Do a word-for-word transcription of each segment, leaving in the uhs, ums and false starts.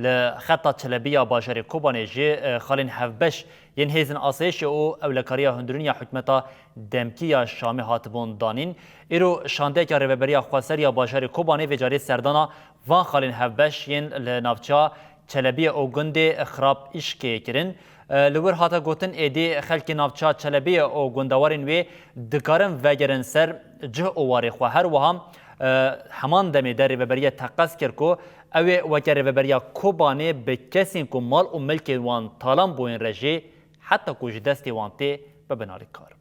Li xeta Çelebî ya bajarê Kobanê jî, e, xalên hevbeş yên hêzên asayişê û ewlekariya hundirîn ya hikûmeta demkî ya Şamê hatibûn danîn. Îro şandeyeke Rêveberiya Xweser ya bajarê Kobanê vê carê serdana van xalên hevbeş yên li navçeya Çelebiyê û gundê Xirab Îşkê kirin. E, li wir hate gotin, êdî xelkê navçeya Çelebiyê û gundewarên wê dikarin vegerin ser cih û warê xwe. Her wiha, e, heman demê de Rêveberiye teqez kir ku ew ê weke Rêveberiya Kobanê bi kesên ku mal û milkên wan talan bûyên re jî heta ku ji destê wan tê bibin alîkar.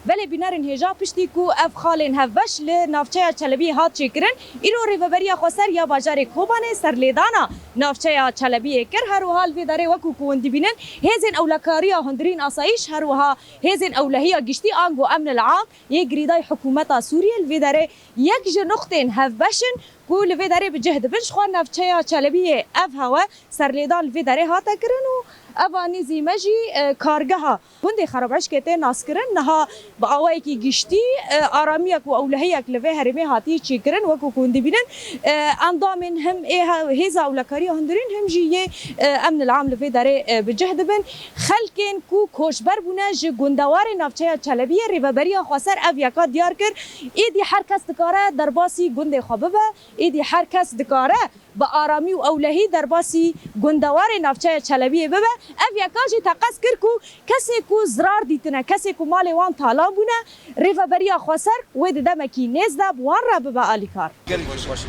Belê bînerên hêja, piştî ku ev xalên hevbeş li navçeya Çelebiyê hat çêkirin, îro Rêveberiya Xweser ya bajarê Kobanê serlêdana navçeya Çelebiyê kir. Her wiha li vê derê wekû ku hûn dibînin, hêzên ewlekariya hundirîn asayîş, her wiha hêzên ewlehiya giştî ango emnil am yê girêdayî hikûmeta Sûriyê li vê derê yek ji nuqtên hevbeş in ku li vê derê bi cih dibin. Ji xwe navçeya Çelebiyê ev hewe serlêdan li vê derê hate kirin û eva nêzî me jî, e, kargeha gundê Xerabişkê tê naskirin. Niha bi awayekî giştî, e, aramiyek û ewlehiyek li vê herêmê hatiye çêkirin. Wekû ku hûn dibînin, e, endamên him ê he-, hêza ewlekariya hundirîn him jî yê, e, emnil am li vê derê, e, bi cih dibin. Xelkên ku koçber bûne ji gundewarê navçeya Çelebiyê, Rêveberiya Xweser ev yeka diyar kir. Êdî her kes dikare derbasî gundê xwe bibe. Êdî her kes dikare bi aramî û ewlehî derbasî gundewarê navçeya Çelebiyê bibe. Ev yeka jî teqez kir ku kesê ku zirar dîtine, kesê ku malê wan talan bûne, Rêveberiya Xweser wê di demekî nêz de bi wan re bibe alîkar. Gelek baş.